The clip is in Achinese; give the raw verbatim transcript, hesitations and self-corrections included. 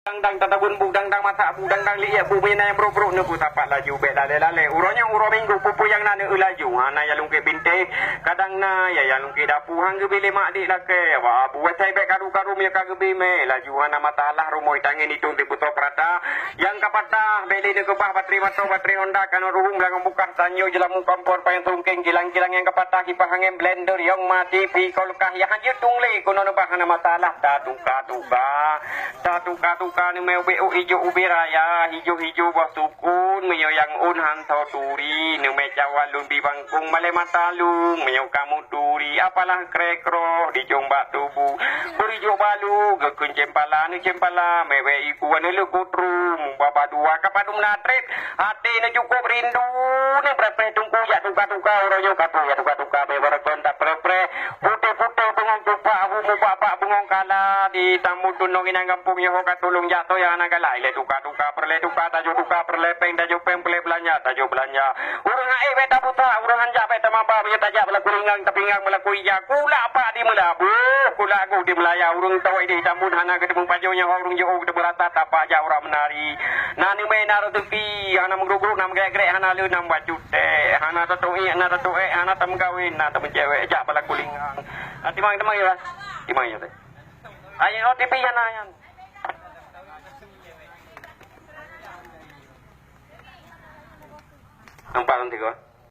Dang-dang tatagun bu, dang-dang masak bu, dang-dang liek bu, mina nyang brok-brok neupeusapat laju bèk lalé-lalé. Uroe nyoe uroe minggu, peue-peue nyang na neueu laju. Hana nyang lungkét bintéh, kadang na ya nyang lungkét dapu, han geubri lé mak dik lakèe. Wah, buet sai bèk karu-karu meunyoe ka geubri mè laju, hana masalah rumoh tangen itong teupeutôh peurata. Nyang ka patah bèk lé neukeubah, batri moto, batri Honda, kanoe ruhueng, beulangong bukah, tanyoe jeulamu, kompor, payong teulungkeng, kilang-kilang nyang ka patah, kipah angén, blender, yong ma, TV, kulkas, nyang hanjeuet tueng lé keunoe neubah hana masalah, tatuka-tuka. Tatuka-tuka neumè ubé ôk ijo ubé raya, hijo-hijo boh sukon, meunyoe nyang ôn han soe turi, neumè cawan lôn bi bangkong malèe mata lôn, meunyoe kamoe turi, apalah krèk roh dijong bak tuboh. Beurijok balu, geukheun cempala, neucempala, mewek iku, neuleuek kutrum, babah dua, ka padum na trép, até neucukôp rindu, neupreh-preh teungku jak tuka-tuka, uroe nyoe ka tuh jak tuka-tuka, mè barakon tapreh-preh, putéh-putéh bungong tupak, hu mubak-bak bungong kala, di tamudun nong inong gampông nyoe ka tulông jak toh nyang hana galak, ilèe tuka-tuka, peureulèe tuka, tajôk tuka, peureulèe pèng, tajôk pèng, peureulèe beulanja, tajôk beulanja. Ureueng aék bèk tabuta, ureueng hanjak bèk tamaba, meunyoe tajak beulaku ringang, tapinggang beulaku ija, kulak pak di meulaboh, kulak goh di meulaya, ureueng tawai di tambun hana geuteumu pajoh nyoe, ureueng jiôh geuteumu rasa tapak jak urat meunari. Na neumè na raseuki, hana meugrok-grok, na meugrek-grek, hana le, na meubacut tèk, hana tatuék, na tatuék, hana tameugawén, na tameucewek, jak beulaku ringang. Na timang-timang ya, timang ya teh. Ayo O T P hana nyan. Nampak nanti kau.